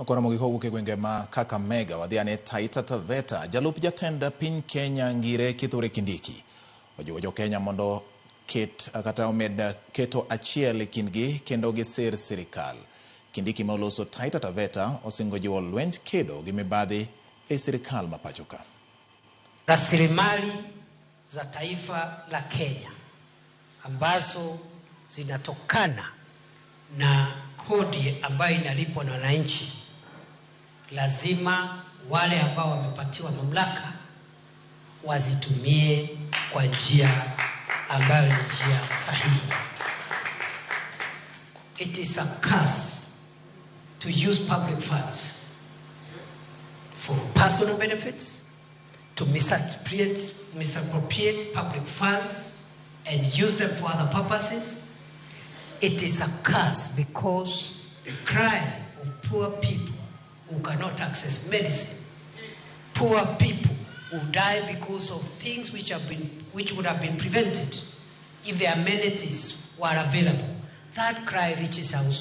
Koro mogik kowuok e gwenge ma Kakamega wadhi ane Taita Taveta. Jalup jatend piny Kenya Ngire Kithure Kindiki ojiwo jo Kenya mondo ket kata omed keto achiel e kindgi kendo gisir sirikal. Kindiki ma oloso Taita Taveta osingo jiwo lwenj kedo gi mibadhi e sirikal ma pacho ka. Rasilimali za taifa la Kenya ambazo zinatokana na kodi ambayo inalipwa na wananchi, lazima wale ambao wamepatiwa mamlaka wazitumie kwa njia ambayo ni njia sahihi. It is a curse to use public funds for personal benefits, to misappropriate public funds and use them for other purposes. It is a curse because the cry of poor people who cannot access medicine, poor people who die because of things which would have been prevented if the amenities were available. That cry reaches out.